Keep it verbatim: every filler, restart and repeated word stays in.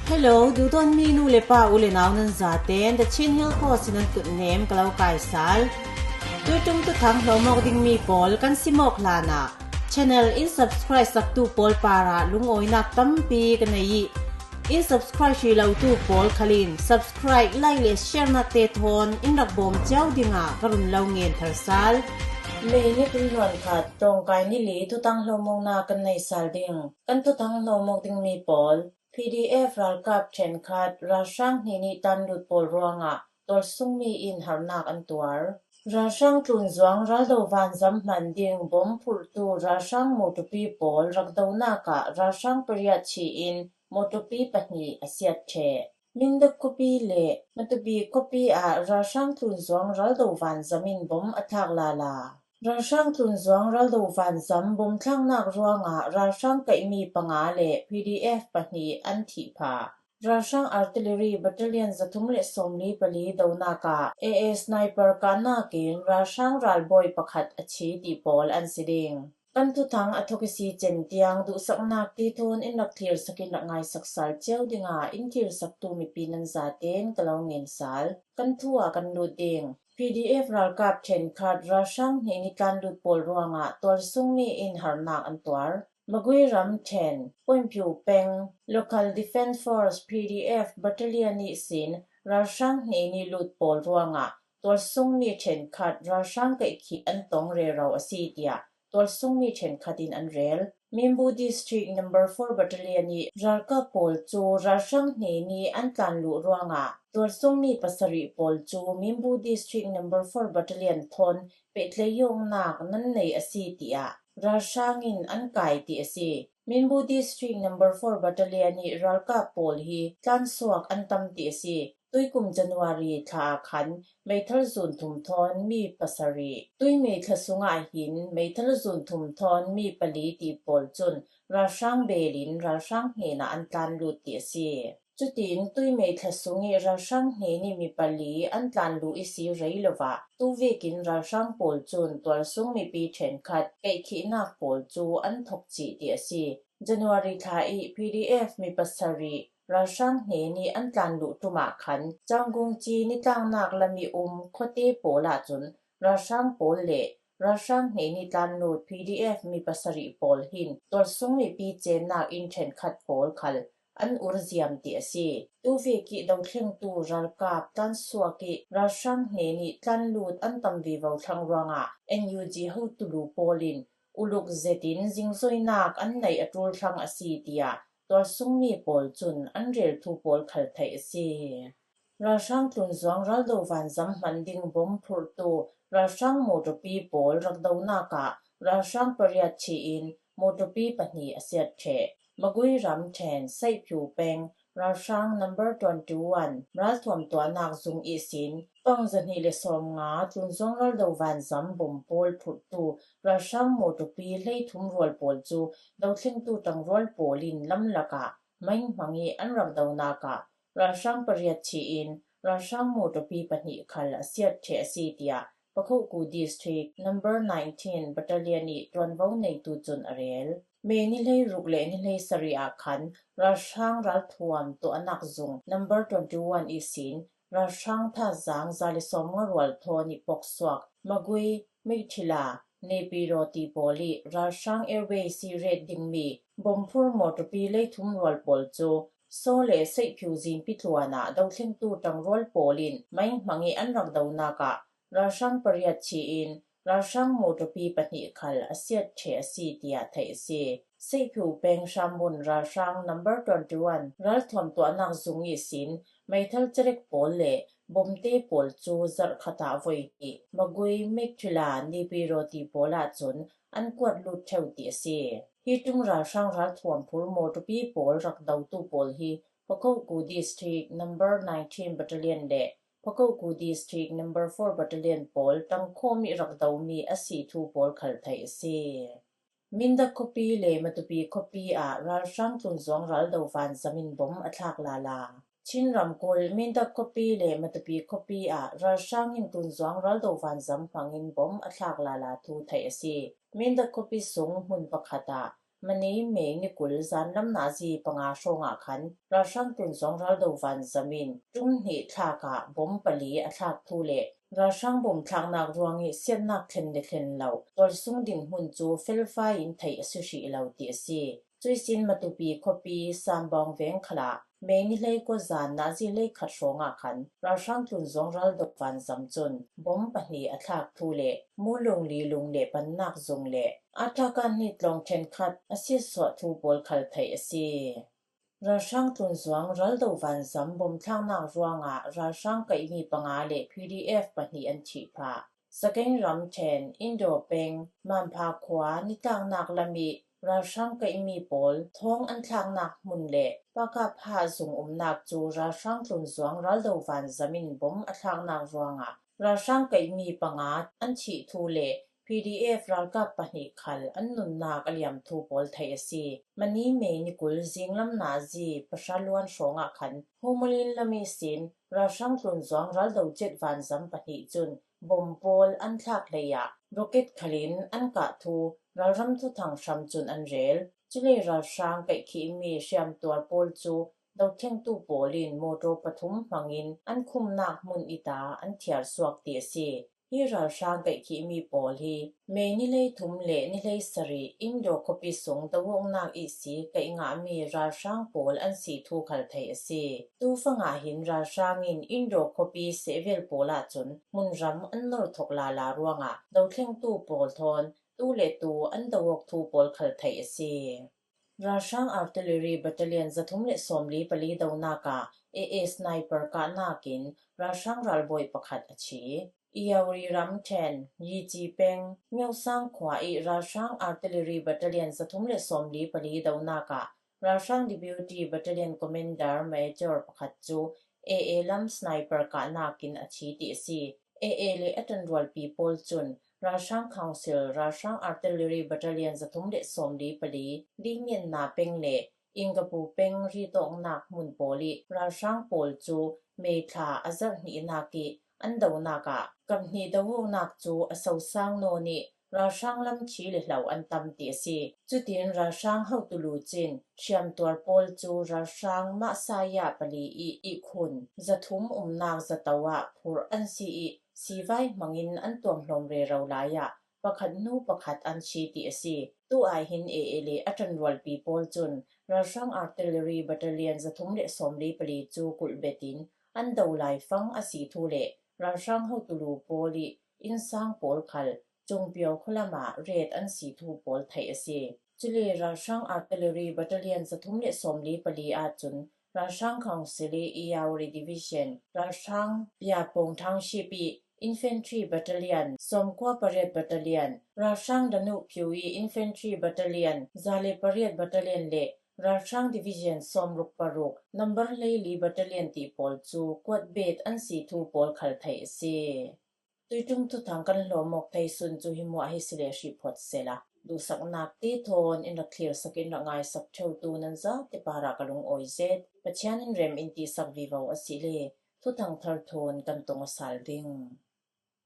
Hello, dudawn mi nu le pa, u le nau nan zaten The Chin Hill Post in an kut nem ka lo kai sal. Tuitung tuthang hlawmawk ding mi pawl kan simawk hlanah channel in subscribe saktu pawl parah lungawinak tampi ka nei ih, in subscribe hrih lotu pawl khalin subscribe, like le share nakte thawn in rak bawm ciau dingah ka run lo ngen thar sal. May ni kul hnuan khat, ṭawngkai ni li, thuthang hlawmawkna kan nei sal ding. Kan thuthang hlawmawk ding mi pawl, P D F ralkap ṭhenkhat ralhrang hnenih tlanlut pawl ruangah tualsungmi in harnak an tuar. Ralhrang tlunzuang raldo vanzam hman ding bom phurhtu ralhrang mawṭawpi pawl rak donak ah ralhrang pariat thi-in mawṭawpi pahnih a siat ṭheh. Mindat khuapi le Matupi khuapi ah ralhrang tlunzuang raldo vanzam in bom a thlak lala. Ralhrang tlunzuang raldo vanzam bom thlaknak ruangah ralhrang kaihmi panga le P D F pahnih an thih phah. Ralhrang Artillery Battalion zathum le sawmli pali donak ah A A sniper kahnak in ralhrang ralbawi pakhat a thi ti pawl an si ding. Kan thuthang a thawk i si cen tiang duhsaknak ti thawn in rak thlir sak in rak ngaisak sal ciau dingah in thlir saktu mipi nan zaten ka lo ngen sal. Kan thu ah kan lut ding. P D F ralkap ṭhenkhat ralhrang hnenih tlanlut pawl ruangah tualsungmi in harnak an tuar. Magui ram ṭhen, Puanpyu peng, Local Defence Force, P D F, Battalion ihsin ralhrang hnenih lut pawl ruangah tualsungmi ṭhenkhat ralhrang kaihkhih an tong rero a si, tiah tualsungmi ṭhenkhat in an rel. Minbu District number four Battalion ih ralkap pawl cu ralhrang hnenih an tlanluh ruangah tualsungmi pasarih pawl cu Minbu District number four Battalion thawn pehtlaih awknak nan nei a si, tiah ralhrang in an kai ti a si. Minbu District number four Battalion ih ralkap pawl hi tlansuak an tam ti a si. Tuikum January thla ah khan meithal zun thum thawn mi pasarih, tuimei thla sungah hin meithal zun thum thawn mi pali ti pawl cun ralhrang beel in ralhrang hnenah an tlanlut ti a si. Cutin tuimei thla sung ih ralhrang hnenih mi pali an tlanluh i si rei lo ah, tu vekin ralhrang pawl cun tualsung mipi ṭhenkhat kaihkhihnak pawl cu an thok cih ti a si. January thla ih P D F mi pasarih ralhrang hnenih an tlanluh ṭum ah khan Canggung ci nitlangnak lam ih um khuate pawl ahcun ralhrang pawl le ralhrang hnenih tlanlut P D F mi pasarih pawl hin tualsung mipi cemnak inn ṭhenkhat pawl khal an ur ziam ti a si. Tu vek ih dothlengtu ralkap tlansuak ih ralhrang hnenih tlanlut an tam vivo thlang ruangah N U G hotu lu pawl in uluk zetin zingzoinak an neih a ṭul thlang a si, tiah tualsungmi pawl cun an rel thu pawl khal theih a si. Ralhrang tlunzuang raldo vanzam hman ding bom phurhtu ralhrang mawṭawpi pawl rak donak ah ralhrang pariat thi-in mawṭawpi pahnih a siat ṭheh. Magui ram ṭhen Saihphiu peng ralhrang number twenty one ralthuam tuahnak zung ihsin pang zahnih le sawmnga tlunzuang raldo vanzam bom pawl phurhtu ralhrang mawṭawpi hleithum rual pawl cu dothlengtu ṭangrual pawl in lamlak ah maihmang ih an rak donak ah ralhrang pariat thi-in ralhrang mawṭawpi pahnih khal a siat ṭheh a si, tiah Pakhoku District number nineteen Battalion ih ṭuanvo neitu cun a rel. May ni hleiruk le ni hleisarih ah khan ralhrang ralthuam tuahnak zung number twenty one ihsin ralhrang thazang za le sawmnga rual thawn ih poksuak Magui, Mikthila, Nepi Roti pawl ih ralhrang airway si ret dingmi bomphur mawṭawpi hleithum rual pawl cu Saw le Saihphiu zingpi tluan ah dothlengtu ṭangrual pawl in maihmang ih an rak donak ah ralhrang pariat thi-in ralhrang mawṭawpi pahnih khal a siat ṭheh a si, tiah theih a si. Saihphiu peng hrammun ralhrang number twenty one ralthuam tuahnak zung ihsin meithal cerek pawl le bomte pawl cu zarh khat ah voi hnih Magui, Mikthila, Nepi Roti pawl ahcun an kuat lut ṭheu ti a si. Hi ṭum ralhrang ralthuam phur mawṭawpi pawl rak dotu pawl hi Pakhoku District number nineteen Battalion le Pakhoku District number four Battalion pawl ṭangkhawm ih rak domi a si thu pawl khal theih a si. Mindat khuapi le Matupi khuapi ah ralhrang tlunzuang raldo vanzam in bom a thlak lala. Chin ramkulh Mindat khuapi le Matupi khuapi ah ralhrang in tlunzuang raldo vanzam hmangin bom a thlak lala thu theih a si. Mindat khuapi sung hmun pakhat ah Mani May ni kul zanlam nazi panga hrawngah khan ralhrang tlunzuang raldo vanzam in ṭum hnih thlakah bom pali a thlak thu le ralhrang bom thlaknak ruangih siatnak thlen le thlen lo tualsung dinhmun cu felfai in theih a si hrih lo ti a si. Cuih sin Matupi khuapi Sambawng veng khalah May ni hleikua zan nazi hleikhat hrawngah khan ralhrang tlunzuang raldo vanzam cun bom pahnih a thlak thu le mulung lilung le pannak zung le Attakan hnih tlawng ṭhenkhat a siatsuah thu pawl khal theih a si. Ralhrang tlunzuang raldo vanzam bom thlaknak ruangah ralhrang kaihmi panga le P D F pahnih an thih phah. Sagaing ramṭhen Indo peng Manpha khua nitlaknak lam ih ralhrang kaihmi pawl thawng an thlaknak hmun le Pakapha zung umnak cu ralhrang tlunzuang raldo vanzam in bom a thlaknak ruangah ralhrang kaihmi panga an thih thu le P D F ralkap pahnih khal an nunnak a liam thu pawl theih a si. Mani May ni kul zinglam nazi pahra luan hrawngah khan Humulin lam ihsin ralhrang tlunzuang raldo cet vanzam pahnih cun bom pawl an thlak hleiah rocket khalin an kah thu ralram thuthang hram cun an rel. Cule ralhrang kaihkhihmi hriamtuar pawl cu dothlengtu pawl in motor pathum hmangin an khumnak hmun ita an thiar suak ti a si. Hi ralhrang kaihkhihmi pawl hi May ni hleithum le ni hleisarih Indo khuapi sung dohawknak ihsi kaih ngahmi ralhrang pawl an si thu khal theih a si. Tufangah hin ralhrang in Indo khuapi sehvel pawl ahcun hmunram an nor thok lala ruangah dothlengtu pawl thawn tu le tu an dohawk thu pawl khal theih a si. Ralhrang Artillery Battalion zathum le sawmli pali donak ah A A sniper kahnak in ralhrang ralbawi pakhat a thi. Yauri ramṭhen Yici peng Ngeusang khua ih ralhrang Artillery Battalion zathum le sawmli pali donak ah ralhrang Deputy Battalion Commander Major pakhat cu A A lam sniper kahnak in a thi ti a si. A A le a ṭanrualpi pawl cun ralhrang council, ralhrang artillery battalion zathum le sawmli pali, Dimianna peng le Ingapu peng ritawknak hmun pawl ih ralhrang pawl cu May thla a zarh hnihnak ih an donak ah kap hnih dohawknak cu a sosang nawn ih ralhrang lam thi le hlo an tam ti a si. Cutin ralhrang hotu Lu Cin hriamtuar pawl cu ralhrang Mahsaya pali ih ihkhun zathum umnak zato ah phurh an si ih sivai hmangin an tuamhlawm rero lai ah pakhat hnu pakhat an thi ti a si. Tu ai hin A A le a ṭanrualpi pawl cun ralhrang artillery battalion zathum le sawmli pali cu kulh betin an do lai fang a si thu le ralhrang hotu Lu pawl ih innsang pawl khal Cungpio khualam ah ret an si thu pawl theih a si. Cule ralhrang artillery battalion zathum le sawmli pali ahcun ralhrang council ih Yauri division, ralhrang Piapong township ih infantry battalion, sawmkua pariat battalion, ralhrang Danu Phiu ih infantry battalion, zale pariat battalion le ralhrang division sawmruk paruk, number hleili battalion ti pawl cu kuat bet an si thu pawl khal theih a si. Tuiṭum thuthang kan hlawm awk thei sun cu hi muah hi si le hrih phawt sehla duhsaknak te thawn in rak thlirsak in rak ngaisak ṭheutu nan zate parah ka lungawi zet. Pathian in rem in tihsak vivo a si le thuthang thar thawn kan tong aw sal ding.